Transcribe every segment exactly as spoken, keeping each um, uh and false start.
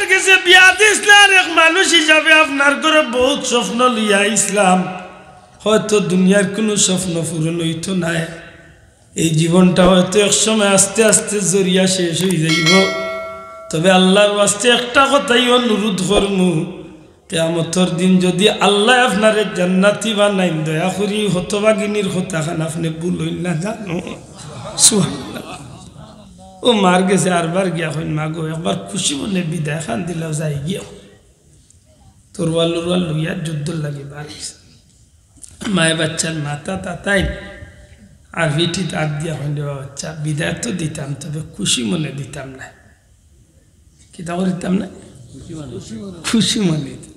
গেছে বিয়া দিছলা আর এক মানুষ হিসাবে আপনার ঘরো বউত স্বপ্ন লইয়া আইছলাম, হয়তো দুনিয়ার কুনু স্বপ্ন পূরণ অইতো নায়। এই জীবনটা হয়তো এক সময় আস্তে আস্তে ঝরিয়া শেষ অইযাইবো। তবে আল্লার ওয়াস্তে একটা কথাই অনুরোধ করমু, কিয়ামতর দিন যুদি আল্লায় আপনারে জান্নাতি বানাইন, দয়া করি হতভাগিনীর কথাখান আপনে ভুলইন না জানো। সুবহানাল্লাহ। ও মার গেছে আরবার গিয়া কইন, "মা গো, একবার খুশি মনে বিদায়খান দিলাও, যাই গিয়া।" তরোয়াল উরোয়াল লইয়া যুদ্ধর লাগি বার অইছে। মায়ে বাচ্চার মাথা তাতাইন আর পিঠিত আত দিয়া কইন, "রে বাবা বাচ্চা, বিদায় তো দিতাম, তবে খুশি মনে দিতাম না।" কিতা করিতাম না? খুশি মনে।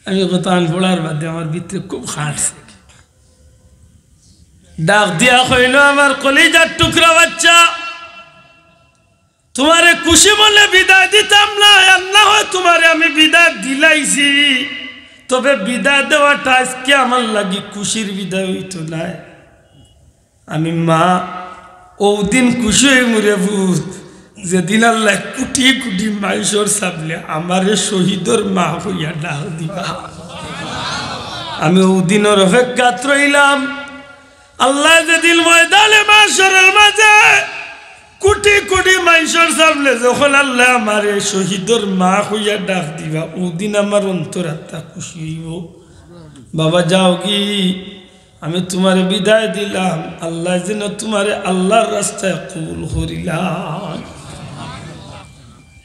আমি কথা আন পড়ার বাদে আমার ভিতরে খুব খাটছে। ডাক দিয়া কইল, "আমার কলিজার টুকরা বাচ্চা, তুমারে খুশি মনে বিদায় দিতাম না, আর না হয় তুমারে আমি বিদায় দিলাইছি, তবে বিদায় দেওয়াটা আইজকে আমার লাগি খুশির বিদায় অইতো নায়।" আমি মা, অউ দিন খুশি অইমু রে পুত, যেদিন আল্লায় কুটি কুটি মানষর সামনে আমারে শহীদর মা কইয়া ডাক দিবা। আমি অউ দিনর অপেক্ষাত রইলাম। আল্লায় যেদিন ময়দানে মাহশরর মাঝে কুটি কুটি মানষর সামনে যখন আল্লায় আমারে শহীদর মা কইয়া ডাক দিবা, অউ দিন আমার অন্তর আত্মা খুশি অইবো। বাবা যাওগি, আমি তুমারে বিদায় দিলাম, আল্লায় যেন তুমারে আল্লার রাস্তায় কবুল করিলাইন।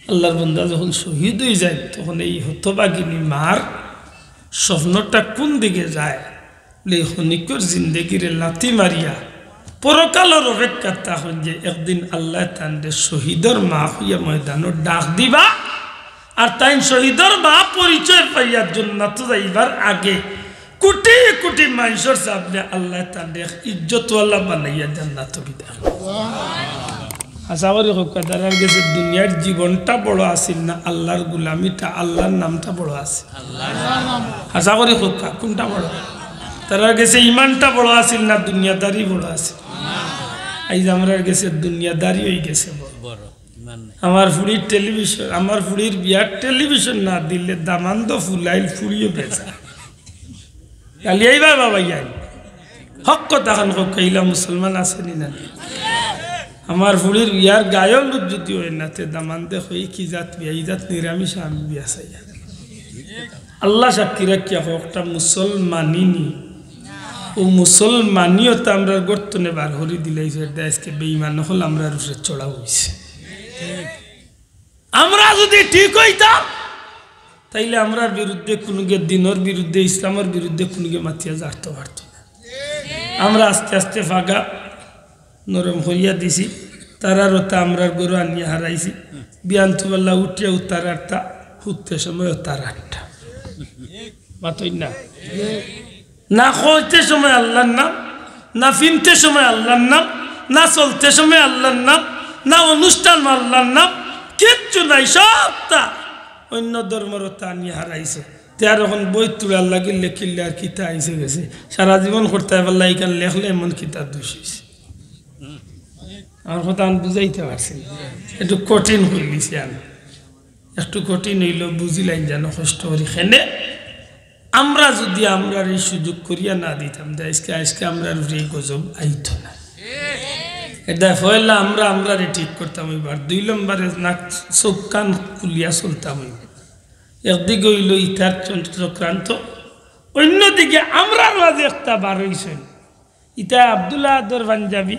আল্লার বান্দা যখন শহীদ অইযায়, তখন এই হতভাগিনী মার স্বপ্নটা কুন দিকে যায়? বলে, এই ক্ষণিকর জিন্দেগিরে লাথি মারিয়া পরকালর অপেক্ষাত থাকইন যে একদিন আল্লায় তানরে শহীদর মা কইয়া ময়দানো ডাক দিবা, আর তাইন শহীদর মা পরিচয় পাইয়া জান্নাতো যাইবার আগে কুটি কুটি মানষর সামনে আল্লায় তানরে এক ইজ্জতওয়ালা বানাইয়া জান্নাতো বিদায়। আশা করি কউক্কা, তারার গেছে দুনিয়ার জীবনটা বড় আছিল না, আল্লার গুলামিটা, আল্লার নামটা বড় আছিল। আশা করি কউক্কা, কুনটা বড়? তারার গেছে ইমানটা বড় আছিল না, দুনিয়াদারি বড় আছিল? আইজ আমরার গেছে দুনিয়াদারি অইগেছে বড়। আমার ফুড়ির টেলিভিশন, আমার ফুড়ির বিয়ার টেলিভিশন না দিলে দামান্দও ফুলাইল, ফুড়িও বেজার। খালি এইবার বাবা ইয়াই। হক কথাখান কউক্কা, ইলা মুসলমান আছে নি না? আমার ফুড়ির বিয়ার গায়ে হলুদ যুদি অয় না, তে দামান্দে কই, "কি জাত বিয়া, ই জাত নিরামিষ আমি বিয়া চাই।" আল্লা সাক্ষী রাখিয়া কউক্কা, মুসলমানি নি? অউ মুসলমানিও তো আমরার ঘর তনে বার করি দিলাইছে, আইজকে বেইমান অকল আমরার উপরে চড়াও অইছে। আমরা যুদি ঠিক অইতাম, তাইলে আমরার বিরুদ্ধে কুনুগে, দিনর বিরুদ্ধে, ইসলামর বিরুদ্ধে কুনুগে মাতিয়া জারতো পারতো না। আমরা আস্তে আস্তে ফাগা নরম করিয়া দিছি, তারার অতা আমরার ঘরো আনিয়া হারাইছি। বিয়ান তুবাল্লা উঠিয়া উতার আটটা, হুততে সময়ও তার আটটা। মাতইন না? না খাইতে সময় আল্লার নাম, না ফিনতে সময় আল্লার নাম, না চলতে সময় আল্লার নাম, না অনুষ্ঠান আল্লার নাম, কিচ্ছু নাই, সবতা অইন্য ধর্মর অতা আনিয়া হারাইছে। তে আর অখন বই তুলার লাগি লেখিলে আর কিতা আইছে গেছে, সারা জীবন করতায় পারলা, ইখান লেখলে এমন কিতা দুষ অইছে? আমার কথা আমি বুঝাইতে পারছি না, একটু কঠিন করিলিছি আমি। একটু কঠিন অইলো, বুঝিলাইন জানো কষ্ট করি। কেনে আমরা যুদি আমরার ই সুযোগ করিয়া না দিতাম, তে আইজকে, আইজকে আমরার উপরে ই গজব আইতো না। এটা পয়লা আমরা আমরারে ঠিক করতাম অইবো, আর দুই নম্বরে নাক চউখ কান খুলিয়া চলতাম অইবো। একদিকে অইলো ইতার চক্রান্ত, অইন্যদিকে আমরার মাঝে একটা বার অইছে। ইতা আব্দুল আহাদর পাঞ্জাবি,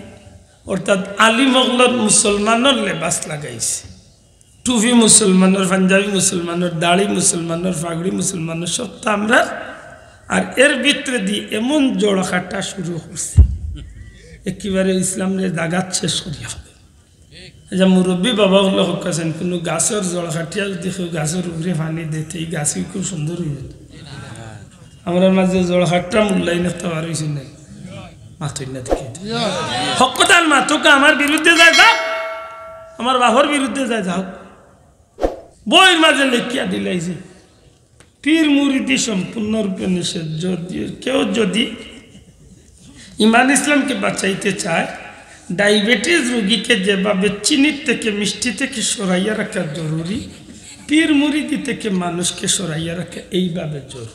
অর্থাৎ আলিম অকলর মুসলমানর লেবাস লাগাইছে। টুপি মুসলমানর, পাঞ্জাবি মুসলমানর, দাড়ি মুসলমানর, পাগড়ি মুসলমানর, সবতা আমরার। আর এর ভিতরেদি এমন জড় কাটা শুরু করছে, একেবারে ইসলামরে দাগাত শেষ করিয়া ফেলে। আচ্ছা, মুরব্বি বাবা অকলে কউক্কা চাইন, কুনু গাছর জড় কাটিয়া যুদি কেউ গাছর উপরে পানি দেয়, তে ই গাছ খুব সুন্দর অইবো। আমরার মাঝে জড় কাটা মুল্লাইন একটা বার অইছে না? মাতইন না দেখি। হক কথার মাতউক্কা, আমার বিরুদ্ধে যায় যাউক, আমার বাপর বিরুদ্ধে যায় যাউক। বইর মাঝে লেখিয়া দিলাইছে। পীর মুরিদি সম্পূর্ণরূপে নিষেধ। যদি কেউ যদি ইমান ইসলামকে বাঁচাইতে চায়, ডায়াবেটিস রোগীকে যেভাবে চিনির থেকে মিষ্টি থেকে সরাইয়া রাখা জরুরি, পীর মুরিদি থেকে মানুষকে সরাইয়া রাখা এইভাবে জোর।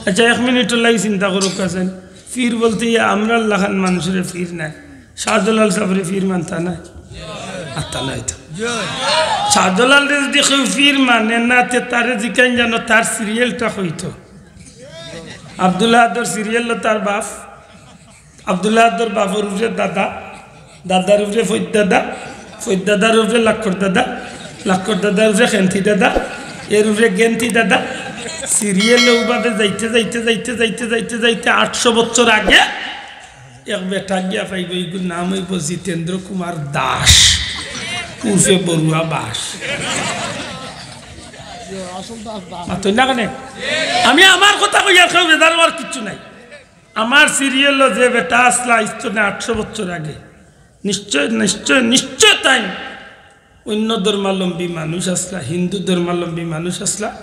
আচ্ছা, এক মিনিট লাগি চিন্তা করো কাছেন, পীর বলতে ইয়া আমরার লাখান মানুষরে পীর না, শাহজালাল সাবরে পীর মানতা না, আত্তা নাই তো। শাহজালালরে যদি কেউ পীর মানে না, তে তারে জিকাইন জানো তার সিরিয়ালটা কইতো। আব্দুল আহাদর সিরিয়াল তার বাপ, আব্দুল আহাদর বাপর উপরে দাদা, দাদার উপরে ফৈদাদা, ফৈদাদার উপরে লাক্ষর দাদা, লাক্ষর দাদার উপরে খেন্তি দাদা, এর উপরে গেন্তি দাদা। সিরিয়ালে ওভাবে যাইতে যাইতে যাইতে যাইতে যাইতে যাইতে আটশো বছর আগে এক বেটা গিয়া পাইব, এইগুর নাম হইব জিতেন্দ্র কুমার দাস, উর্ফে বড়ুয়া বাস। মাতইন না কেনে? আমি আমার কথা কইয়ার, কেউ বেজার অওয়ার কিচ্ছু নাই। আমার সিরিয়ালো যে বেটা আসলা ইস্তনে আটশো বছর আগে, নিশ্চয়, নিশ্চয়, নিশ্চয় তাই অন্য ধর্মাবলম্বী মানুষ আসলা, হিন্দু ধর্মাবলম্বী মানুষ আসলা।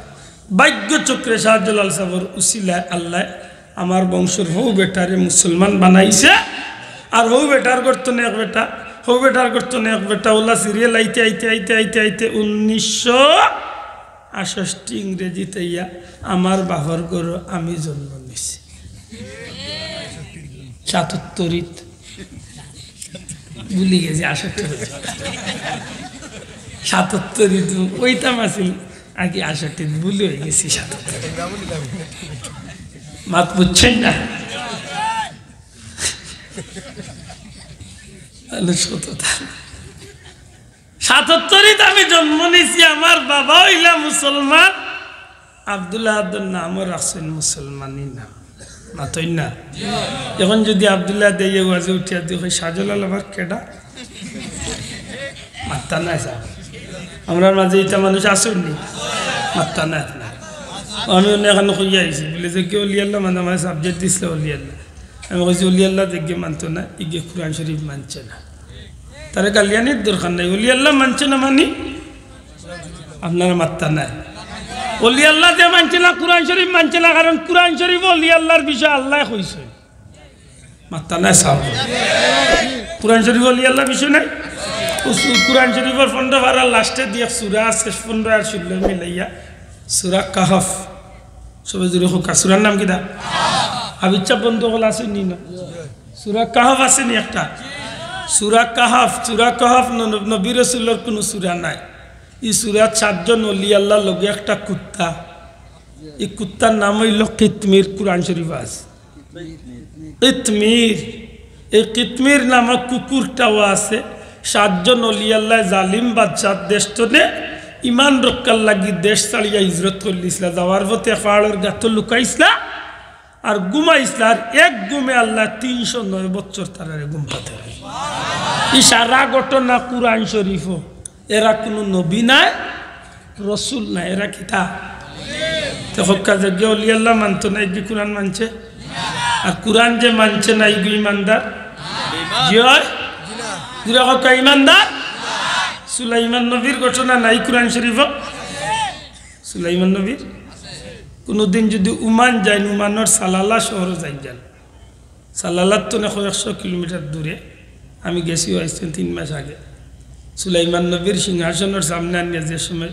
ভাগ্য চক্রে শাহজালাল সাবর উসিলায় আল্লায় আমার বংশর হউ বেটারে মুসলমান বানাইছে। আর হউ বেটার গর্তনে এক বেটা, হউ বেটার গর্তনে এক বেটা, ওলা সিরিয়াল আইতে আইতে আইতে আইতে আইতে উনিশশো আষট্টি ইংরেজিত আইয়া আমার বাপর ঘরো আমি জন্ম নিছি। সাতাত্তরিত। ভুলি গেছি, আষট্টি। সাতাত্তরিত অইতাম আছিল, আগে আষট্টি, ভুলি অই গেছি সাতাত্তর। মাত বুঝছইন না? তাহলে সততা। সাতাত্তরিত আমি জন্ম নিছি, আমার বাবা অইলা মুসলমান, আব্দুল আহাদর নামও রাখছইন মুসলমানি নাম। মাতইন না? এখন যদি আব্দুল আহাদে ওয়াজে উঠিয়া দি কয়, "শাহজালাল আবার কেডা?" মাত্তা নাই সাব। আমরার মাঝে ইতা মানুষ আছইন নি? মাত্তা নাই আপনার। আমি অন্য এখানে কইয়া আইছি, বলে যে কেউ অলি আল্লাহ মানে আমার সাবজেক্ট দিছিল অলি আল্লাহ। আমি কইছি, "অলি আল্লাহ দেখবে মানতো না, ইগে কোরআন শরীফ মানছে না।" তারে গালিয়ানির দরকার নাই, অলি আল্লাহ মানছে না মানি? আপনারা মাত্তা নাই। অলি আল্লাহ যে মানছে না, কোরআন শরীফ মানছে না, কারণ কোরআন শরীফ অলি আল্লাহর বিষয়ে আল্লায় কইছে। মাত্তা নাই সাব। কোরআন শরীফ অলি আল্লাহর বিষয় নাই? ও সু-, কোরআন শরীফর পনেরো পারার লাস্টে দিয়া সূরা আছে, পনেরো আর ষোলো মিলাইয়া, সূরা কাহাফ। সবে জুরে কউক্কা, সূরার নাম কিতা? হাফিজ সাব বন্ধু অকল আছইন নি না? সূরা কাহাফ আছে নি একটা? সূরা কাহাফ, সূরা কাহাফ ন-, নবী রসুলর কুনু সূরা নাই। ই সূরাত সাতজন অলি আল্লাহর লগে একটা কুত্তা। ই কুত্তার নাম অইলো কিতমির, কোরআন শরীফ আছে। কিতমির, এই কিতমির নামক কুকুরটাও আছে। সাতজন অলি আল্লাহ জালিম বাদশার দেশ তনে ইমান রক্ষার লাগি দেশ ছাড়িয়া হিজরত করিলিছলা। যাওয়ার পথে পাহাড়র গাতো লুকাইছলা। আর ঘুমাইছলা, আর এক ঘুমে আল্লায় তিনশো নয় বছর তারারে ঘুম পাতে। ই সারা ঘটনা কোরআন শরীফো। এরা কুনু নবী নায়, রসুল নায়, এরা কিতা? তে কউক্কা যেগিয়ে অলি আল্লাহ মানতো না, ইগিয়ে কোরআন মানছে? আর কোরআন যে মানছে না, ইগিয়ে ইমানদার? জি অয়? জুরে কউক্কা ইমানদার? সুলাইমান নবীর ঘটনা নাই কোরআন শরীফো? সুলাইমান নবীর? কুনুদিন যদি ওমান যাইন, ওমানর সালালা শহরো যাইন যান। সালালার তনে কয়েকশো কিলোমিটার দূরে। আমি গেছি অউ আইজ তিন মাস আগে। সুলাইমান নবীর সিংহাসনর সামনে আনিয়া যে সময়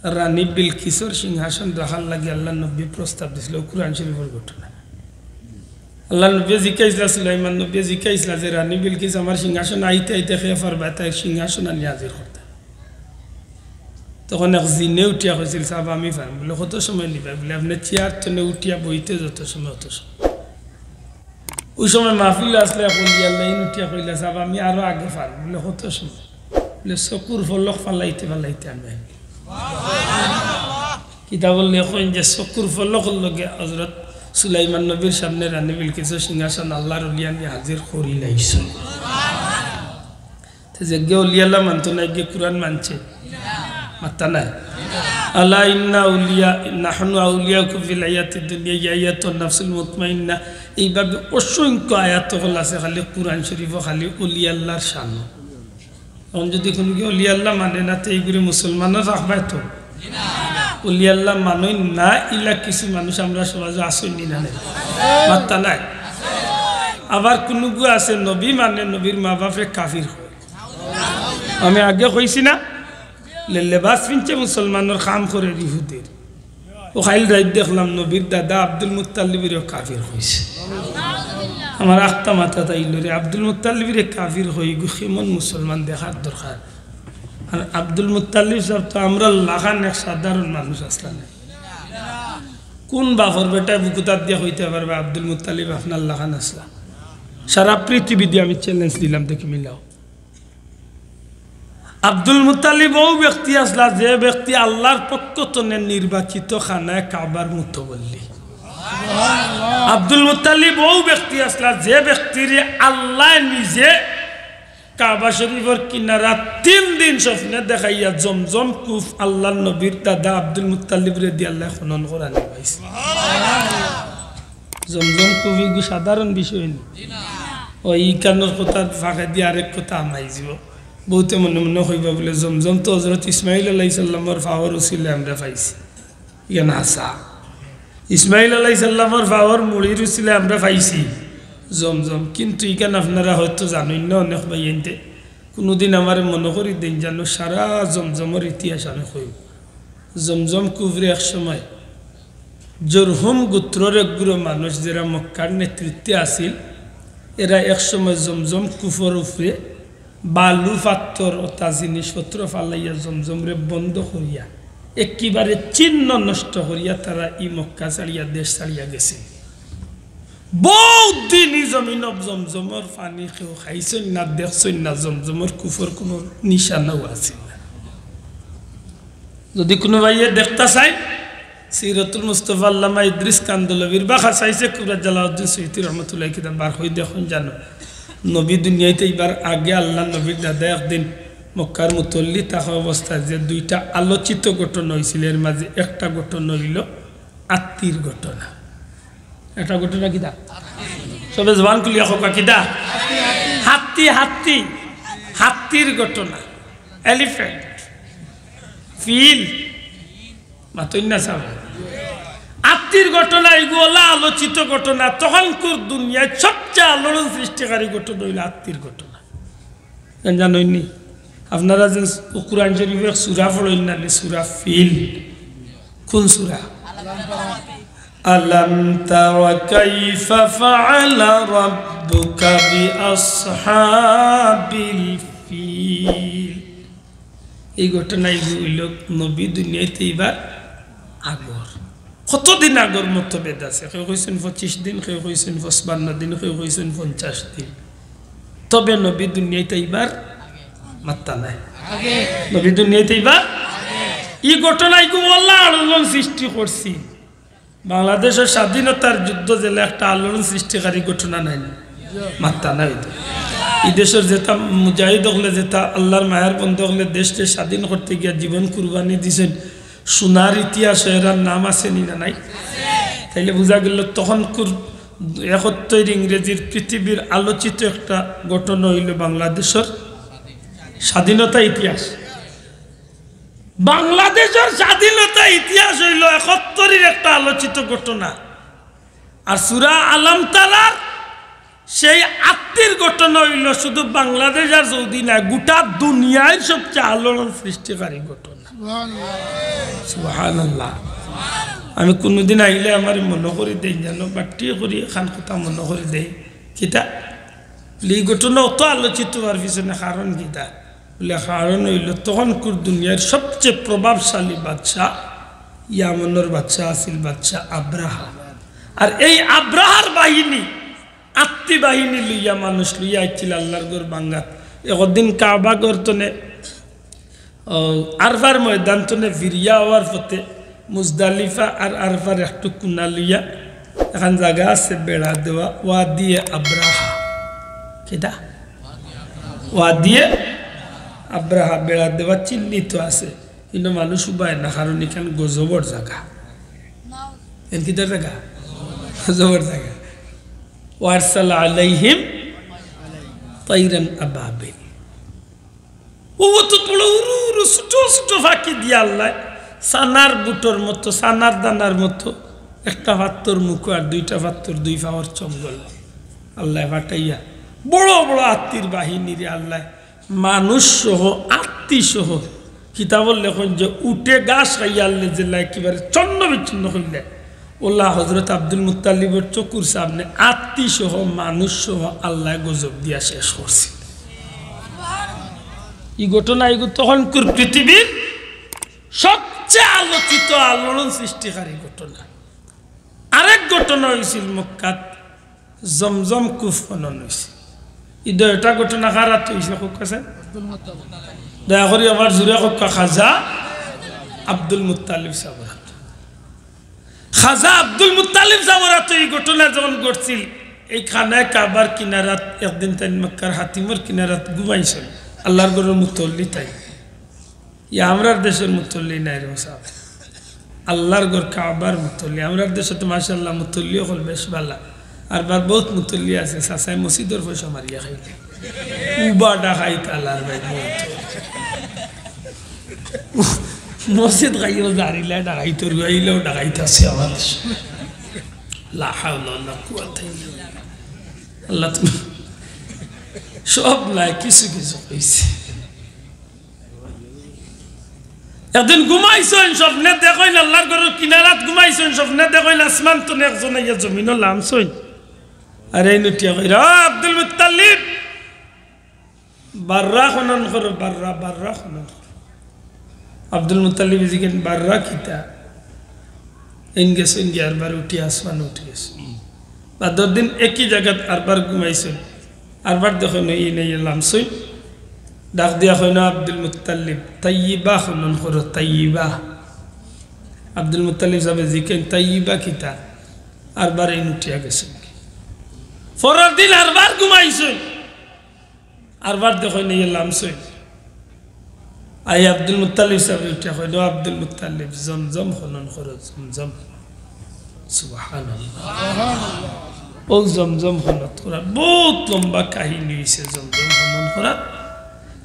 রানী বিলকিসর সিংহাসন রাখার লাগি আল্লাহর নবীয়ে প্রস্তাব দিছিল, কোরআন শরীফর ঘটনা। আল্লাহর নবীয়ে জিকাইছলা, সুলাইমান নবীয়ে জিকাইছলা যে, "রানী বিলকিস, আমার সিংহাসন আইতে আইতে কে পারবা তাইর সিংহাসন আনিয়া হাজির করতা?" তখন এক জিনে উঠিয়া কইছিল, "সাব, আমি পারমু।" বলে, "কত সময় নিবা?" বলে, "আপনে চেয়ার তনে উঠিয়া বইতে যত সময়, অত সময়।" অউ সময় মাহফিলো আছলা এক অলি আল্লাহ, ইন উঠিয়া কইলা, "সাব, আমি আরো আগে পারমু।" বলে, "কত সময়?" বলে, "চকুর পলক ফালাইতে ফালাইতে আমি আইমু।" কিতা বললে কইন যে চকুর পলকর লগে হযরত সুলাইমান নবীর সামনে রানী বিলকিসর সিংহাসন আল্লাহর অলি আনি হাজির করিলাইছইন। তে যেগিয়ে অলি আল্লাহ মানতো না, ইগিয়ে কোরআন মানছে? মাত্তা নাই। আলা ইন্না আউলিয়া, নাহনু আউলিয়াকুম ফিল হায়াতিদ দুনিয়া, ইয়া আইয়াতুহান নাফসুল মুতমাইন্না। এইভাবে অসংখ্য আয়াত অকল আছে, খালি কোরআন শরীফো খালি অলি আল্লাহর শানো। এখন যদি কুনুগিয়ে অলি আল্লাহ মানে না, তে ইগুরে মুসলমানও রাখবায় তো? অলি আল্লাহ মানইন না, ইলা কিছু মানুষ আমরার সমাজো আছইন নি না? মাত্তা নাই। আবার কুনুগু আছে নবী মানে, নবীর মা বাপরে কাফির কয়। আমি আগে কইছি না? লে-, লেবাস পিনছে মুসলমানর, কাম করের ইহুদির। অউ কাইল রাইত দেখলাম নবীর দাদা আব্দুল মুত্তালিবরে কাফির কইছে। আমার আখতা মাথাত আইলো রে, আব্দুল মুত্তালিবরে কাফির কই, ইগু কেমন মুসলমান দেখার দরকার। আর আব্দুল মুত্তালিব সাব তো আমরার লাখান এক সাধারণ মানুষ আছলা না। কুন বাপর বেটায় বুকুত আত দিয়া কইতা পারবা আব্দুল মুত্তালিব আপনার লাখান আছলা? সারা পৃথিবীরে আমি challenge দিলাম, দেখি মিলাও। আব্দুল মুত্তালিব অউ ব্যক্তি আছলা যে ব্যক্তি আল্লার পক্ষ তনে নির্বাচিত খানায়ে কাবার মুতওয়াল্লি। আব্দুল মুত্তালিব অউ ব্যক্তি আছলা যে ব্যক্তিরে আল্লায় নিজে কাবা শরীফর কিনারাত তিন দিন স্বপ্নে দেখাইয়া জমজম কূপ আল্লার নবীর দাদা আব্দুল মুত্তালিব রাদিয়াল্লাহু আনহু খনন করানি পাইছে। জমজম কূপ ইগু সাধারণ বিষয় নি। অউ ইখানর কথার ফাঁকেদি আরেক কথা হামাই যিবো। বউতে মনে মনে কইবা বুলে, জমজম তো হজরত ইসমাইল আলাইহিস সালামর পাওর উছিলায় আমরা পাইছি। ইখান হাছা। ইসমাইল আলাইহিস সালামর পাওর মুড়ির উছিলায় আমরা পাইছি জমজম। কিন্তু ইখান আপনারা হয়তো জানইন না, অনেক ভাইয়াইন্তে। কুনুদিন আমারে মনো করি দেইন, জানো, সারা জমজমর ইতিহাস আমি কইমু। জমজম কূপরে এক সময় জরহুম গোত্রর একগুলো মানুষ, যেরা মক্কার নেতৃত্বে আছিল, এরা এক সময় জমজম কূপর উপরে বালু, পাত্থর, অতা জিনিসপত্র ফালাইয়া জমজমরে বন্ধ করিয়া, একেবারে চিহ্ন নষ্ট করিয়া তারা ই মক্কা ছাড়িয়া, দেশ ছাড়িয়া গেছে। বউত দিন ই জমিনো জমজমর পানি কেউ খাইছইন না, দেখছইন না, জমজমর কূপর কুনু নিশানাও আছিল না। যদি কুনু ভাইয়ে দেখতা চাইন, সিরাতুল মুস্তাফা আল্লামা ইদ্রিস কান্দলবির বা খাসাইসে কুবরা জালাউদ্দিন সুয়ুতী রহমতুল্লাহ কিতাব বার করি দেখইন জানো। নবী দুনিয়াইত আইবার আগে আল্লার নবীর দাদা একদিন মক্কার মুতল্লি থাকা অবস্থায় যে দুইটা আলোচিত ঘটনা অইছিল, এর মাঝে একটা ঘটনা অইলো আত্তির ঘটনা। একটা ঘটনা কিতা? সবে জবান খুলিয়া কউক্কা, কিতা? হাত্তি, হাত্তি, হাত্তির ঘটনা। Elephant, ফিল, মাতইন না সাব। আত্তির ঘটনা ইগু অলা আলোচিত ঘটনা। তখনকুর দুনিয়াত সবচে আলোড়ন সৃষ্টিকারী ঘটনা অইলো আত্তির ঘটনা। কেন জানইন নি? আপনারা যে কুরআন শরীফো এক সূরা পড়ইন না নি, সূরা ফিল। কুন সূরা? আলাম তারা কাইফা ফাআলা রাব্বুকা বিআসহাবিল ফিল। এই ঘটনা ইগু অইলো নবী দুনিয়াইত আইবার আগর। কতদিন আগর মতভেদ আছে, কেউ কইছইন পঁচিশ দিন, কেউ কইছইন পঁচপান্ন দিন, কেউ কইছইন পঞ্চাশ দিন। তবে নবী দুনিয়াইত আইবার মাত্তা নাই। নবী দুনিয়াইত আইবার, ই ঘটনা ইগু অলা আলোড়ন সৃষ্টি করছিল। বাংলাদেশর স্বাধীনতার যুদ্ধ যেলা একটা আলোড়ন সৃষ্টিকারী ঘটনা নায় নি? মাত্তা নাই তো। ই দেশর যেতা মুজাহিদ অকলে, যেতা আল্লার মায়ার বন্দা অকলে দেশরে স্বাধীন করতে গিয়া জীবন কুরবানি দিছইন, সোনার ইতিহাস এরার নাম আছে নি না নাই? তাইলে বুঝা গেল তখনকুর একাত্তর ইংরেজির পৃথিবীর আলোচিত একটা ঘটনা অইলো বাংলাদেশর স্বাধীনতা ইতিহাস। বাংলাদেশর স্বাধীনতা ইতিহাস অইলো একাত্তরর একটা আলোচিত ঘটনা। আর সূরা আলাম তারার সেই আত্তির ঘটনা অইলো শুধু বাংলাদেশ আর সৌদি নায়, গোটা দুনিয়ার সবচে আলোড়ন সৃষ্টিকারী ঘটনা। সুবহানাল্লাহ। আমি কুনুদিন আইলে আমারে মনো করি দেইন জানো, বাট্টি করি এখান কথা মনো করি দেইন। কিতা? ই ঘটনা অত আলোচিত অওয়ার পিছনে কারণ কিতা? বুলে, কারণ অইলো তখনকুর দুনিয়ার সবচে প্রভাবশালী বাদশা ইয়ামনর বাদশা আছিল বাদশা আব্রাহা। আর এই আব্রাহার বাহিনী, আত্তি বাহিনী লইয়া, মানুষ লইয়া আইছিল আল্লার ঘর ভাঙ্গাত। একদিন কাবা ঘর তনে, ও, আরফার ময়দান তনে ফিরিয়া আওয়ার পথে মুজদালিফা আর আরফার একটু কুনা লইয়া এখান জাগা আছে বেড়া দেওয়া, ওয়াদিয়ে আব্রাহা। কিতা? ওয়াদিয়ে আব্রাহা, বেড়া দেওয়া চিহ্নিত আছে। কিন্তু মানুষ উবায় না, কারণ এখান গজবর জাগা। এন কিতার জাগা? গজবর জাগা। ওয়ারসালা আলাইহিম তাইরান আবাবিল। ও অত বড় উরু উরু ছোট ছোট ফাকি দিয়া আল্লায় ছানার বুটর মতো, ছানার দানার মতো, একটা পাত্তর মুখো আর দুইটা পাত্তর দুই পাওর চঙ্গল আল্লায় ফাটাইয়া বড় বড় আত্তির বাহিনীরে আল্লায় মানুষ সহ, আত্তি সহ, কিতাবো লেখইন যে উটে ঘাস খাইয়া আল্লে যেলা একেবারে চন্ন বিচ্ছিন্ন করিলায়, অউলা হজরত আব্দুল মুত্তালিবর চকুর সামনে আত্তি সহ মানুষ সহ আল্লায় গজব দিয়া শেষ করছে। ই ঘটনা ইগু তখনকুর পৃথিবীর সবচেয়ে আলোচিত আলোড়ন সৃষ্টিকারী ঘটনা। আরেক ঘটনা অইছিল মক্কাত, জমজম কূপ খনন অইছিল। ই দুইটা ঘটনা কার আতো অইছে, কউক্কা চাইন? দয়া করি আবার জুরে কউক্কা, খাজা আব্দুল মুত্তালিব সাবর আতো। খাজা আব্দুল মুত্তালিব সাবর আতো ই ঘটনা যখন ঘটছিল, এই খানায় কাবার কিনারাত একদিন তাইন মক্কার হাতিমর কিনারাত ঘুমাইছইন। আল্লার ঘরর মুতল্লি তাইন। ইয়া আমরার দেশর মুতল্লি নায় রে সাব। আল্লার ঘর কাবার মুতল্লি। আমরার দেশো তো মাশাআল্লাহ মুতল্লি অকল বেশ ভালা। আরবার বউত মুতল্লি আছে, চাচায় মসজিদর পয়সা মারিয়া খাইলে। উবা ডাকাইত আল্লার ভাই বউত। মসজিদ খাইও জারিলা ডাকাইত, রুয়াইলেও ডাকাইত আছে আমার দেশো। লা হাওলা ওয়ালা কুওয়াতা ইল্লা বিল্লাহ। আল্লাহ তুমি সব নাই, কিছু কিছু কইছে। একদিন ঘুমাইছইন, স্বপ্নে দেখইন আল্লার ঘরর কিনারাত ঘুমাইছইন, স্বপ্নে দেখইন আসমান তনে একজন আইয়া জমিনো লামছইন। আর এইন উঠিয়া কইরা, "ও আব্দুল মুত্তালিব, বাররা খনন করো, বাররা, বাররা খনন করো।" আব্দুল মুত্তালিবে জিকাইন, "বাররা কিতা?" এইন গেছইন গিয়া আরবার উঠিয়া আসমানো উঠি গেছইন। বাদর দিন একই জাগাত আরবার ঘুমাইছইন। আরবার দেখইন এইন আইয়া লামছইন। ডাক দিয়া কইন, "আব্দুল মুত্তালিব, তাইয়িবা খনন করো, তাইয়িবা।" আব্দুল মুত্তালিব সাবে জিকাইন, "তাইয়িবা কিতা?" আরবার এইন উঠিয়া গেছইন। পরর দিন আরবার ঘুমাইছইন। আরবার দেখইন এইন লামছইন। আইয়া আব্দুল মুত্তালিব সাবরে উঠিয়া কইন, "ও আব্দুল মুত্তালিব, জমজম খনন করো, জমজম।" সুবহানাল্লাহ। অউ জমজম খনন করা, বউত লম্বা কাহিনী অইছে জমজম খনন করা।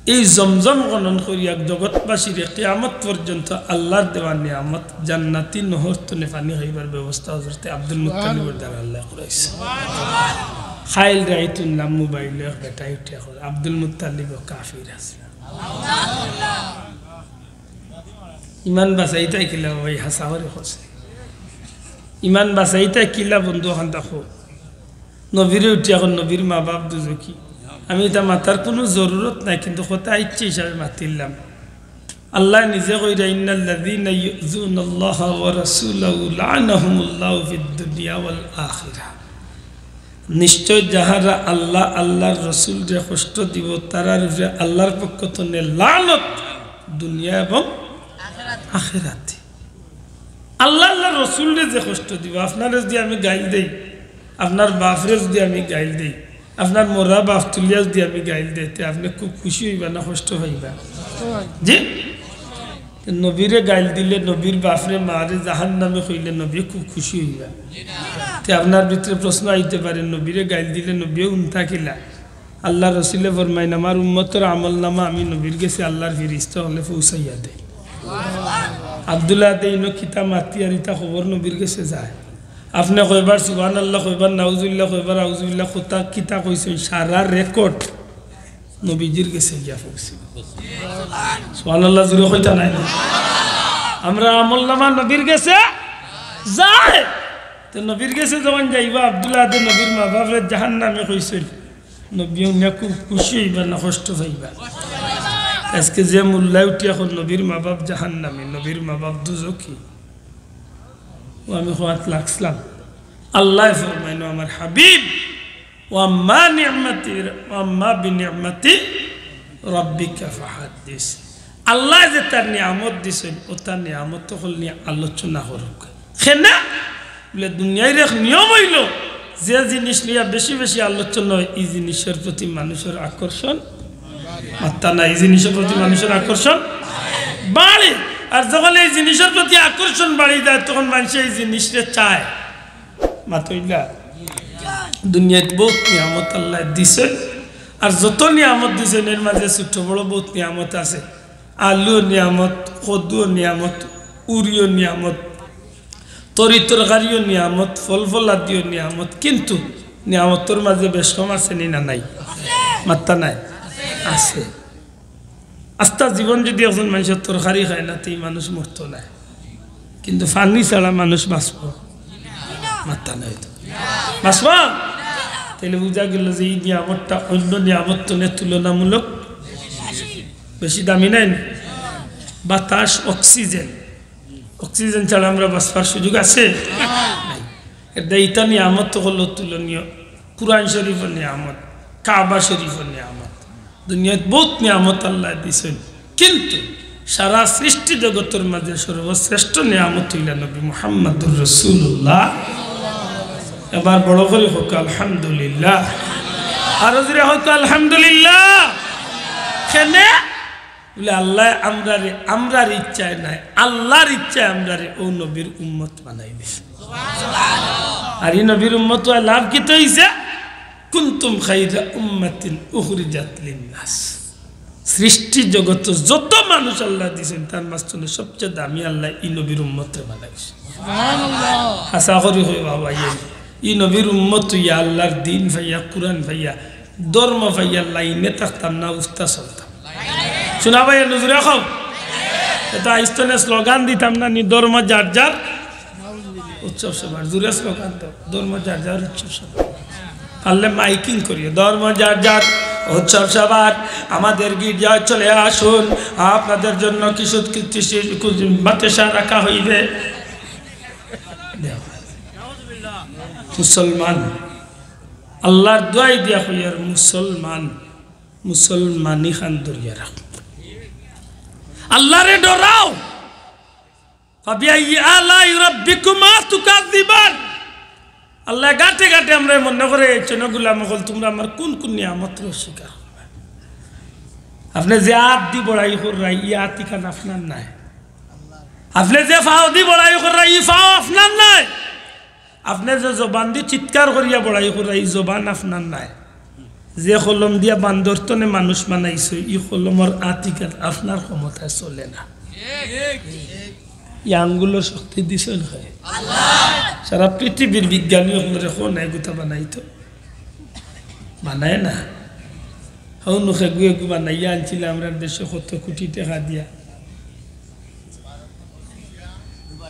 এই জমজম খনন করিয়া জগৎবাসীরে কিয়ামত পর্যন্ত আল্লার দেওয়া নিয়ামত জান্নাতি নহর তনে পানি খাইবার ব্যবস্থা হজরতে আব্দুল মুত্তালিবর দ্বারা আল্লায় করাইছে। কাইল রাইত হুনলাম মোবাইলো এক বেটায় উঠিয়া কয়, আব্দুল মুত্তালিবও কাফির আছিল। ইমান বাচাইতায় কিলা ভাই, হাছা করি কইছে। ইমান বাচাইতায় কিলা বন্ধু, অখান দেখো। নবীরে উঠিয়া কয়, নবীর মা-বাপ দুজখি। আমি ইতা মাতার কুনু জরুরত নাই, কিন্তু কথা ইচ্ছা হিসাবে মাতিলাম। আল্লায় নিজে কইরা, "ইন্নাল্লাযীনা ইউযুনাল্লাহা ওয়া রাসূলাহু লাআনাহুমুল্লাহু ফিদ দুনিয়া ওয়াল আখিরা।" নিশ্চয় যাহারা আল্লাহ, আল্লার রসুলরে কষ্ট দিবো, তারার উপরে আল্লার পক্ষ তনে লানত দুনিয়া এবং আখেরাতে। আল্লাহ, আল্লার রসুলরে যে কষ্ট দিবো, আপনারে যুদি আমি গাইল দেই, আপনার বাফরে যুদি আমি গাইল দেই, আপনার মরা বাফ তুলিয়া যুদি আমি গাইল দেই, তে আপনে খুব খুশি অইবা না কষ্ট পাইবা? জি? নবীরে গাইল দিলে, নবীর বাফরে মারে জাহান্নামী কইলে নবী খুব খুশি অইবা। তে আপনার ভিতরে প্রশ্ন আইতে পারে, নবীরে গাইল দিলে নবীয়ে হুনতা কিলা? আল্লার রসুলে ফরমাইন, "আমার উম্মতর আমলনামা আমি নবীর গেছে আল্লার ফিরিস্তা অকলে পৌঁছাইয়া দেয়।" আব্দুল্লাহ দে ইনো কিতা মাতিয়ার ইতা খবর নবীর গেছে যায়। আপনে কয়বার সুবহানাল্লাহ, কয়বার নাউজুবিল্লাহ, কয়বার আউজুবিল্লাহ, কথা কিতা কইছইন, সারা রেকর্ড নবীজির গেছে গিয়া পৌঁছে। সুবহানাল্লাহ জুরে কইতা নায় নি? আমরার আমলনামা নবীর গেছে যায়। তে নবীর গেছে যখন যাইবা, আব্দুল্লাহ দে নবীর মা-বাফরে জাহান্নামী কইছইন, নবী হুনিয়া খুব খুশি অইবা না কষ্ট পাইবা? আজকে যে মোল্লায় উঠিয়া কয় নবীর মা-বাফ জাহান্নামী, নবীর মা-বাফ দুজখি, অউ আমি কওয়াত লাগছিলাম। আল্লায় ফরমাইন, "ও আমার হাবিব, ওয়া আম্মা নি'মাতি, ওয়া আম্মা বিনি'মাতি রাব্বিকা ফাহাদ্দিস।" আল্লায় যেতা নিয়ামত দিছইন, অতা নিয়ামত অকল নিয়া আলোচনা করউক্কা। কেনে? বুলে, দুনিয়ার এক নিয়ম অইলো, যে জিনিস লইয়া বেশি বেশি আলোচনা অয়, ই জিনিসর প্রতি মানুষর আকর্ষণ মাত্তা নাই, ই জিনিসর প্রতি মানুষর আকর্ষণ বাড়ে। আর যখন এই জিনিসর প্রতি আকর্ষণ বাড়ি যায়, তখন মানষে ই জিনিসরে চায়। মাতইলা, দুনিয়াত বউত নিয়ামত আল্লায় দিছইন, আর যত নিয়ামত দিছইন, এর মাঝে ছোট বড় বউত নিয়ামত আছে। আলুও নিয়ামত, কদুও নিয়ামত, উরিও নিয়ামত, তরি তরকারিও নিয়ামত, ফল ফলাদিও নিয়ামত, কিন্তু নিয়ামতর মাঝে বেশ কম আছে নি না নাই? মাত্তা নাই? আছে। আস্তা জীবন যদি একজন মানুষর তরকারি খায় না, তে ই মানুষ মরতো নায়। কিন্তু পানি ছাড়া মানুষ বাঁচবো? মাত্তা নাই তো। বাঁচবো? তাইলে বুঝা গেল যে ই নিয়ামতটা অন্য নিয়ামত তনে তুলনামূলক বেশি দামি নায় নি? বাতাস, অক্সিজেন, অক্সিজেন ছাড়া আমরা বাঁচবার সুযোগ আছে? নাই। এটা, ইটা নিয়ামত তো হলো তুলনীয়। কুরআন শরীফর নিয়ামত, কাবা শরীফর নিয়ামত, দুনিয়াত বহুত নিয়ামত আল্লায় দিছইন, কিন্তু সারা সৃষ্টি জগতর মাঝে সর্বশ্রেষ্ঠ নিয়ামত অইলা নবী মুহাম্মাদুর রাসূলুল্লাহ। এবার বড় করি কউক্কা আলহামদুলিল্লাহ, আরো জোরে কউক্কা আলহামদুলিল্লাহ। কেনে? বলে, আল্লায় আমরারে, আমরার ইচ্ছায় নায়, আল্লার ইচ্ছায় আমরারে অউ নবীর উম্মত বানাই দিছে। আর ই নবীর উম্মত অইয়া লাভ কিতা অইছে? কুনতুম খাইরা উম্মাতিন উখরিজাত লিন্নাস। সৃষ্টি জগতো যত মানুষ আল্লায় দিছইন, তার মাঝখানো সবচেয়ে দামি আল্লায় ই নবীর উম্মতরে বানাইছে। হাছা করি কই বাবা, ই, ই নবীর উম্মত অইয়া আল্লার দিন পাইয়া, কুরআন পাইয়া, ধর্ম পাইয়া লাইনে থাকতাম না, উস্তা চলতাম। শুনা ভাই, নজরে কও। এটা আইজ তনে স্লোগান দিতাম না নি, ধর্ম যার যার উৎসব সবার। জোরে স্লোগান দাও, ধর্ম যার যার উৎসব সবার। পারলে মাইকিং করিও, ধর্ম যার যার উৎসব সবার। আমাদের গির্জায় চলে আসুন, আপনাদের জন্য কিছু, কিছু, কিছু বাতাসা রাখা হইবে। দেও। মুসলমান, আল্লার দোয়াই দিয়া কইয়ার মুসলমান, মুসলমানি খান ধরিয়া রাখো। আল্লারে ডরাও। ফাবিআইয়ি আলাই রাব্বিকুমা তুকাযযিবান। আল্লায় গাটে গাটে আমরারে মনো করাইছইন, "ও গোলাম অকল, তুমরা আমার কুন কুন নিয়ামতরে অস্বীকার কররায়?" আপনে যে আত দি বড়াই কররায়, ই আত ইখান আপনার নায়। আপনে যে ফাও দি বড়াই কররায়, ই ফাও আপনার নায়। আপনে যে জবান দি চিৎকার করিয়া বড়াই কররায়, ই জবান আপনার নায়। যে কলম দিয়া বান্দর তনে মানুষ বানাইছো, ই কলমর আত ইখান আপনার ক্ষমতায় চলে না। ই আঙ্গুলর শক্তি দিছইন কে? সারা পৃথিবীর বিজ্ঞানী অকলরে কও না এগুতা বানাইতো? বানায় না। হউ নু এগু এগু বানাইয়া আনছিলা আমরার দেশে কত কোটি টেকা দিয়া।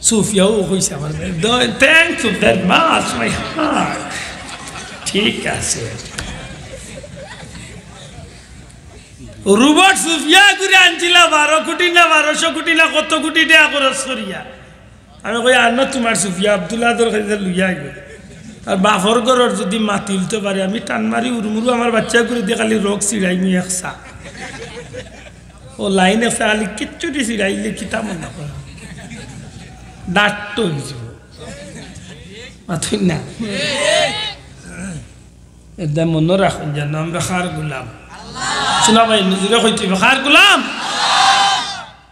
সুফিয়াও কইছে আমার, "Thank you very much, my heart।" ঠিক আছে। রোবট সুফিয়া করি আনছিলা বারো কোটি না বারোশো কোটি না কত কোটি টেকা খরচ করিয়া। আমি কই, "আনো তুমার সুফিয়া, আব্দুল আদর খাইতে লইয়া আইও।" আর বাফর ঘরর যদি মাতি উলতে পারে, আমি টান মারি উরুমুরু আমার বাচ্চা করে দিয়ে খালি রোগ ছিড়াইমু একসা। ও লাইন আছে, খালি কিচ্ছুটি ছিড়াইলে কিতা মনে করে? ডাট্ট অইযিবো। মাতইন না। এটা মনো রাখইন যেন আমরা কার গোলাম। শুনা ভাই, নজরে কইতে অইবো, কার গোলাম?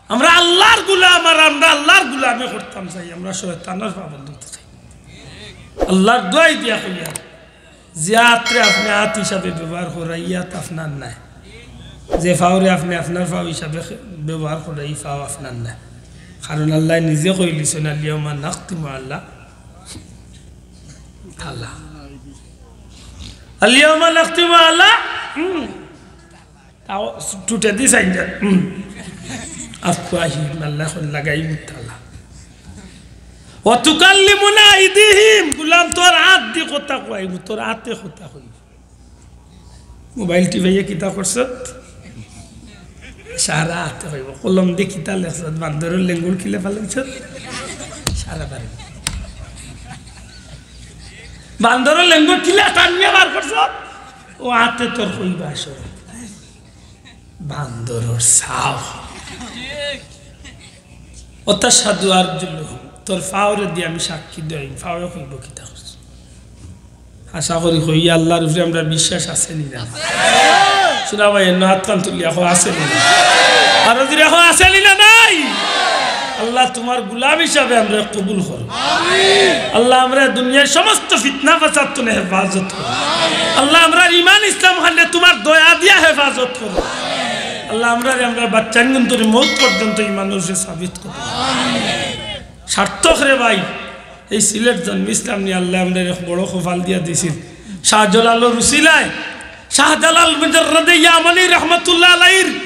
আমরা আল্লার গোলাম, আর আমরা আল্লার গোলামি করতাম চাই, আমরা শয়তানর পাবন্দ অইতে চাই। আল্লার দোয়াই দিয়া কইয়ার, যে আতরে আপনে আত হিসাবে ব্যবহার কররা, ই আত আপনার নায়। যে ফাওরে আপনে আপনার ফাও হিসাবে খে-, ব্যবহার কররা, ই ফাও আপনার নায়। কারণ আল্লায় নিজে কইলিছইন, "আল ইয়াউমা নাখতিমু আলা, আলা। আল ইয়াউমা নাখতিমু আলা।" হুম। তাও টুটে দি চাইন যা। হুম। আফওয়াহিহিম, আল্লায় কইন লাগাইমু তালা। ওয়া তুকাল্লিমুনা আইদিহিম, গোলাম তোর আত দি কথা কইমু, তোর আতে কথা কইমু। মোবাইল টিপাইয়া কিতা করছত? সারা আতে কইবো। কলম দি কিতা লেখছত? বান্দরর লেঙ্গুর কিলা ফালাইছত? সারা বাড়ি। বান্দরর লেঙ্গুর কিলা টানিয়া বার করছত? ও আতে তোর কইবা আসো। বান্দরর সাও। ওয়া তাশহাদু আরজুলুহুম, তোর ফাওরে দি আমি সাক্ষী দেই, ফাওয়ে কইবো কিতা করছে। আশা করি কই, আল্লার উপরে আমরার বিশ্বাস আছে নি না? শুনা ভাই, এমনে আতখান তুলিয়া কও, আছে নি না? আরো জোরে কও, আছে নি না নাই? আল্লাহ, তুমার গোলাম হিসাবে আমরারে কবুল করো। আল্লাহ, আমরারে দুনিয়ার সমস্ত ফিতনা ফাসাদ তনে হেফাজত করো। আল্লাহ, আমরার ইমান ইসলাম খানরে তুমার দয়া দিয়া হেফাজত করো। আল্লাহ, আমরারে, আমরার বাচ্চাইন্তরে মউত পর্যন্ত ইমানর উপরে সাবিত করো। সার্থক রে ভাই, এই সিলেট জন্মিছলাম নি, আল্লায় আমরারে এক বড় কপাল দিয়া দিছিল। শাহজালালর উসিলায়, শাহজালাল মুজাররদে ইয়ামানি রহমতুল্লাহ আলাইহির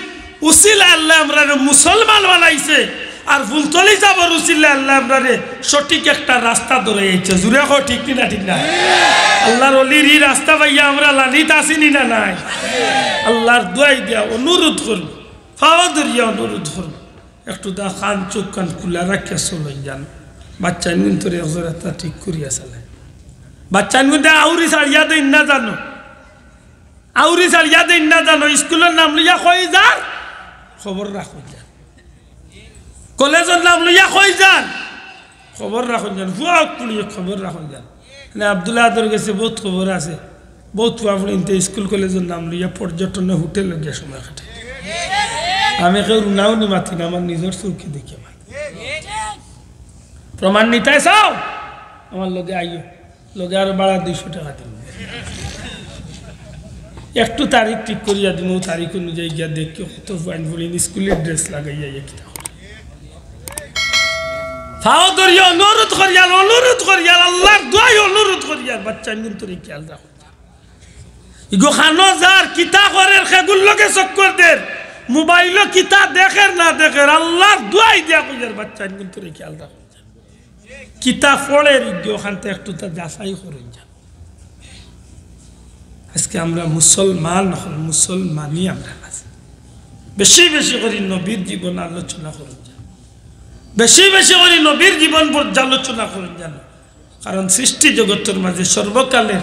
উসিলায় আল্লায় আমরারে মুসলমান বানাইছে, আর ফুলতলি যাওয়ার উসিলায় আল্লায় আমরারে সঠিক একটা রাস্তা ধরাই আইছে। জুরে কও, ঠিক নি না? ঠিক না? আল্লার অলির ই রাস্তা পাইয়া আমরা লানিত আছি নি না নাই? আল্লার দোয়াই দিয়া অনুরোধ করমু, পাও ধরিয়া অনুরোধ করমু, একটু দা কান চউখ কান খুলা রাখিয়া চলইন যান। বাচ্চাইনগুইন্তরে একজোড়া তা ঠিক করিয়া চালাইন। বাচ্চাইনগুইন্তরে আউরি ছাড়িয়া দেইন না জানো, আউরি ছাড়িয়া দেইন না জানো। স্কুলর নাম লইয়া কই যার, খবর রাখইন যান। কলেজর নাম লইয়া কই যার, খবর রাখইন যান। ফুয়া অকলর খবর রাখইন যান। মানে আব্দুল আহাদর গেছে বউত খবর আছে, বউত ফুয়া ফুড়িন্তে স্কুল কলেজর নাম লইয়া পর্যটনে হোটেলো গিয়া সময় কাটায়। আমি কেউর নাও নি মাতি না, আমার নিজর চউখে দেখিয়া মাতি। প্রমাণ নিতায় চাও? আমার লগে আইও, লগে আরো বাড়া দুইশো টেকা দিমু। একটু তারিখ ঠিক করিয়া দিমু, তারিখ অনুযায়ী গিয়া দেখিও কত ফুয়াইন ফুড়িন স্কুলর ড্রেস লাগাইয়া ইয়া কিতা করে। পাও ধরিয়া অনুরোধ করিয়ার, অনুরোধ করিয়ার, আল্লার দোয়াই অনুরোধ করিয়ার, বাচ্চাইনগুইন্তরে খেয়াল রাখইন। ইগু খানো যার, কিতা করের, কেগুর লগে চক্কর দের, মোবাইলো কিতা দেখের না দেখের, আল্লার দোয়াই দিয়া কইয়ার, বাচ্চাইনগুইন্তরে খেয়াল রাখইন। কিতা পড়ের ইগু অখানতে একটু তা যাচাই করইন যান। আজকে আমরা মুসলমান অকল, মুসলমানই আমরা আছি। বেশি বেশি করি নবীর জীবন আলোচনা করইন যান, বেশি বেশি করি নবীর জীবন পর্যালোচনা করইন যান। কারণ সৃষ্টি জগতর মাঝে সর্বকালের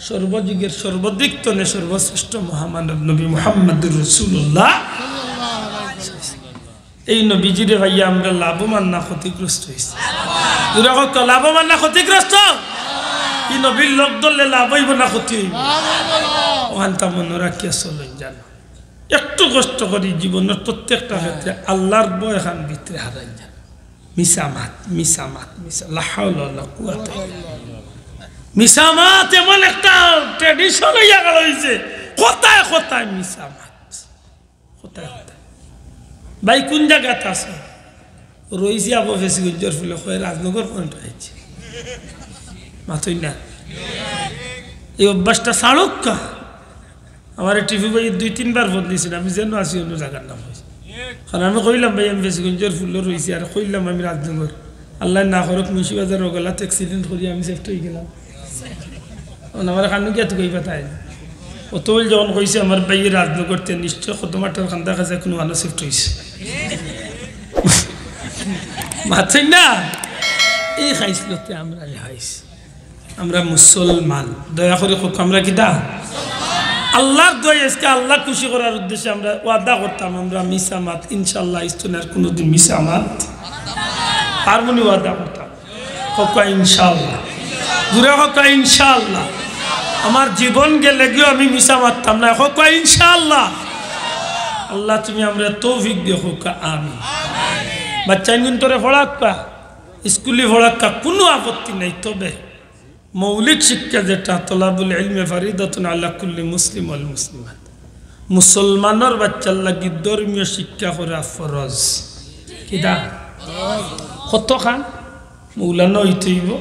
সর্বযুগের সর্বদিক তনে সর্বশ্রেষ্ঠ মহামানব নবী মুহাম্মাদুর রাসূলুল্লাহ। এই নবীজিরে পাইয়া আমরা লাভবান না ক্ষতিগ্রস্ত অইছি? জুরে কউক্কা, লাভবান না ক্ষতিগ্রস্ত? ই নবীর লগ ধরলে লাভ অইবো না ক্ষতি অইবো? অখানতা মনো রাখিয়া চলইন যান। একটু কষ্ট করি জীবনর প্রত্যেকটা ক্ষেত্রে আল্লার ভয় খান ভিতরে হারাইন যান। মিছা মাত, মিছা মাত, মিছা, লা হাওলা ওয়ালা কুওয়াতা ইল্লা বিল্লাহ। মিছা মাত এমন একটা tradition অইয়া গেল অইছে, কথায় কথায় মিছা মাত, কথায় কথায়। ভাই, কুন জাগাত আছো? রইছি আবো ফেসিগঞ্জর ফুলে, কয় রাজনগর পর্যন্ত আইছি। মাতইন না। এই অভ্যাসটা ছাড়উক্কা। আমারে টিপু ভাইয়ে দুই তিনবার ফোন দিছইন, আমি যেন আছি অন্য জাগার নাম অইছে। কারণ আমি কইলাম, "ভাই, আমি ফেসিগঞ্জর ফুলো রইছি," আর কইলাম, "আমি রাজনগর।" আল্লায় না করউক, মুন্সিবাজার ওগালাত accident করি আমি সেফট অইগেলাম। অখন আমারে কানো গিয়া তুকাইবা তাইন। অত অইল যখন কইছে আমার ভাইয়ে রাজনগর, তে নিশ্চয় কত মাঠর কান্দা কাছে কুনু মানুষ সেফট অইছে। মাতইন না? এই খাইছলতে আমরারে খাইছ। আমরা মুসলমান। দয়া করি কউক্কা, আমরা কিতা? আল্লার দোয়াই আজকে আল্লা খুশি করার উদ্দেশ্যে আমরা ওয়াদা করতাম, আমরা মিছা মাত ইনশাআল্লাহ আইজ তনে আর কুনুদিন মিছা মাত পারমুনি, ওয়াদা করতাম। কউক্কা ইনশাআল্লাহ। জুরে কউক্কা ইনশাআল্লাহ। আমার জীবন গেলেগিও আমি মিছা মাততাম না। কউক্কা ইনশাআল্লাহ। আল্লা তুমি আমরারে তৌফিক দিও, কউক্কা আমিন। বাচ্চাইনগুইন্তরে পড়াউক্কা, স্কুলি পড়াউক্কা, কুনু আপত্তি নাই, তবে মৌলিক শিক্ষা যেটা, তলাবুল ইলমে ফারিদাতুন আলা কুল্লি মুসলিম ওয়াল মুসলিমাত, মুসলমানর বাচ্চার লাগি ধর্মীয় শিক্ষা করা ফরজ। কিতা? কতখান? মৌলানা অইতে অইবো,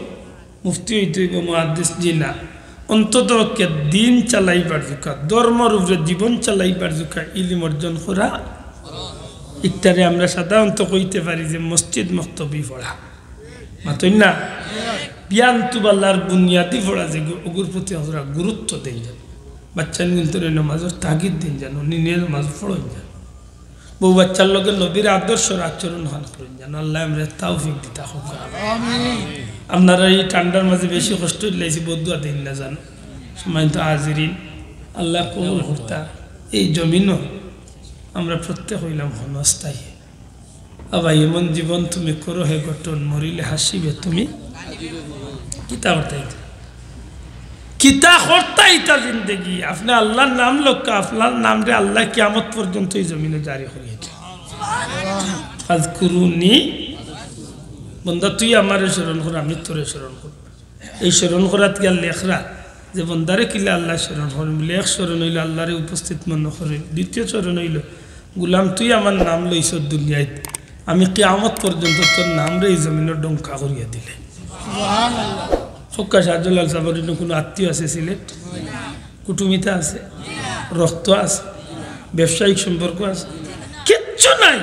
মুফতি অইতে অইবো, মুহাদ্দিস, জি না। অন্তত পক্ষে দিন চালাইবার জুকা, ধর্মর উপরে জীবন চালাইবার জুকা ইলিম অর্জন করা। ইকটারে আমরা সাধারণত কইতে পারি যে মসজিদ মক্তবি পড়া। মাতইন না? বিয়ান তুবাল্লার বুনিয়াদি পড়া যে গু-, অগুর প্রতি আমরা গুরুত্ব দেইন যান। বাচ্চাইনগুইন্তরে নমাজর তাগিদ দেইন যান, অনি নিয়া নমাজ পড়ইন যান। বউ বাচ্চার লগে নবীর আদর্শর আচরণ খান করইন যান। আল্লায় আমরারে তৌফিক দিতা কউক্কা। আমিন। আপনারা এই ঠান্ডার মাঝে বেশি কষ্ট দিলাইছি, বদদোয়া দেইন না যান। সম্মানিত হাজিরিন, আল্লায় কবুল করতা। এই জমিনো আমরা প্রত্যেক অইলাম ক্ষণস্থায়ী। আবার এমন জীবন তুমি করো হে গঠন, মরিলে হাসিবে তুমি। কিতা করতায় ইতা? কিতা করতায় ইতা জিন্দেগি? আপনে আল্লার নাম লউক্কা, আপনার নামরে আল্লায় কিয়ামত পর্যন্ত এই জমিনো জারি করিয়া দিবা। ফাজকুরুনি, বন্দা তুই আমারে স্মরণ কর, আমি তোরে স্মরণ করমু। এই স্মরণ করাত গিয়া লেখরা যে বন্দারে কিলা আল্লায় স্মরণ করইন, বলে এক স্মরণ অইলো আল্লারে উপস্থিত মনো করইন, দ্বিতীয় স্মরণ অইলো, "গুলাম, তুই আমার নাম লইছস দুনিয়াত, আমি কিয়ামত পর্যন্ত তোর নামরে এই জমিনো ডঙ্কা করিয়া দিলে।" কউক্কা শাহজালাল সাবর ইনো কুনু আত্মীয় আছে সিলেট? কুটুমিতা আছে? রক্ত আছে? ব্যবসায়িক সম্পর্ক আছে? কিচ্ছু নাই।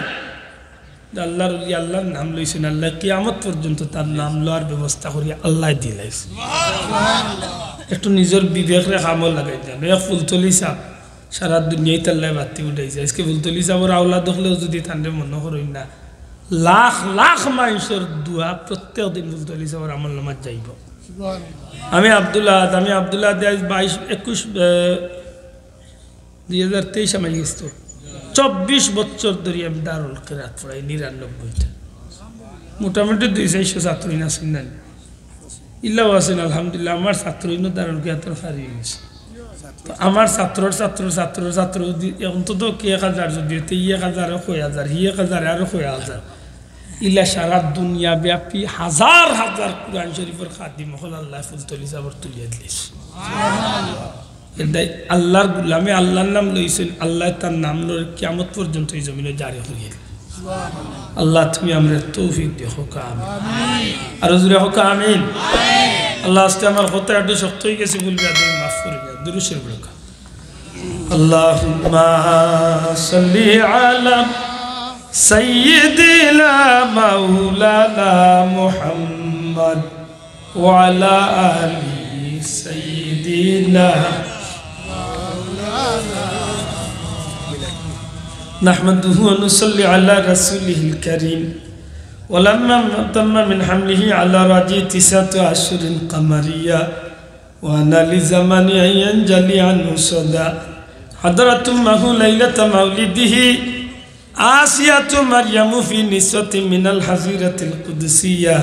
আল্লাহর ওলি আল্লাহর নাম লইছইন, আল্লায় কিয়ামত পর্যন্ত তার নাম লওয়ার ব্যবস্থা করি আল্লায় দিলাইছইন। একটু নিজর বিবেকরে কামো লাগাই দেন। এক ফুলতলি সাব সারা দুনিয়াত আল্লায় বাতি উঠাইছে। আইজকে ফুলতলি সাবর আওলাদ অকলেও যুদি তানরে মনো করইন না, লাখ লাখ মানষর দোয়া প্রত্যেক দিন ফুলতলি সাবর আমলনামাত যাইবো। আমি আব্দুল আহাদ, আমি আব্দুল আহাদ আইজ বাইশ, একুশ, আহ, দুই হাজার তেইশ আমি গেছি তো। চব্বিশ বছর ধরি আমি দারুল কিরাত পড়াই, নিরানব্বইটা। মোটামুটি দুই চাইরশো ছাত্রইন আছইন না নি? ইলাও আছইন, আলহামদুলিল্লাহ। আমার ছাত্রইনও দারুল কিরাতর কারি অইগেছে। তো আমার ছাত্রর ছাত্রর ছাত্রর ছাত্র যুদি, অন্তত কি এক হাজার যুদি অইতে, ই এক হাজার কয় হাজার, হি এক হাজার আরো কয় হাজার। ইলা সারা দুনিয়া ব্যাপী হাজার হাজার কুরআন শরীফর খাদিম অকল আল্লায় ফুলতলি সাবর তুলিয়া দিলাইছইন। এটাই আল্লাহর গুলামে আল্লাহর নাম লইছইন, আল্লায় তার নাম লইয়া কিয়ামত পর্যন্ত ই জমিনো জারি করিয়া দিন। আল্লাহ, তুমি আমরারে তৌফিক দিও, কউক্কা আমিন। আরো জোরে কউক্কা আমিন। আল্লাহ, আইজকে আমার কথা একটু শক্ত অইগেছে, ভুল বেয়াদবি মাফ করি দিও। দুরূদ শরীফ পড়উক্কা। اللهم صل على سيدنا مولانا محمد وعلى آل سيدنا. نحمده ونصلي على رسوله الكريم. ولما تم من حمله على راجل تسعة أشهر قمرية، وآن للزمان أن ينجلي عنه الصدى، حضرت أمه ليلة مولده آسية مريم في نسوة من الحظيرة القدسية،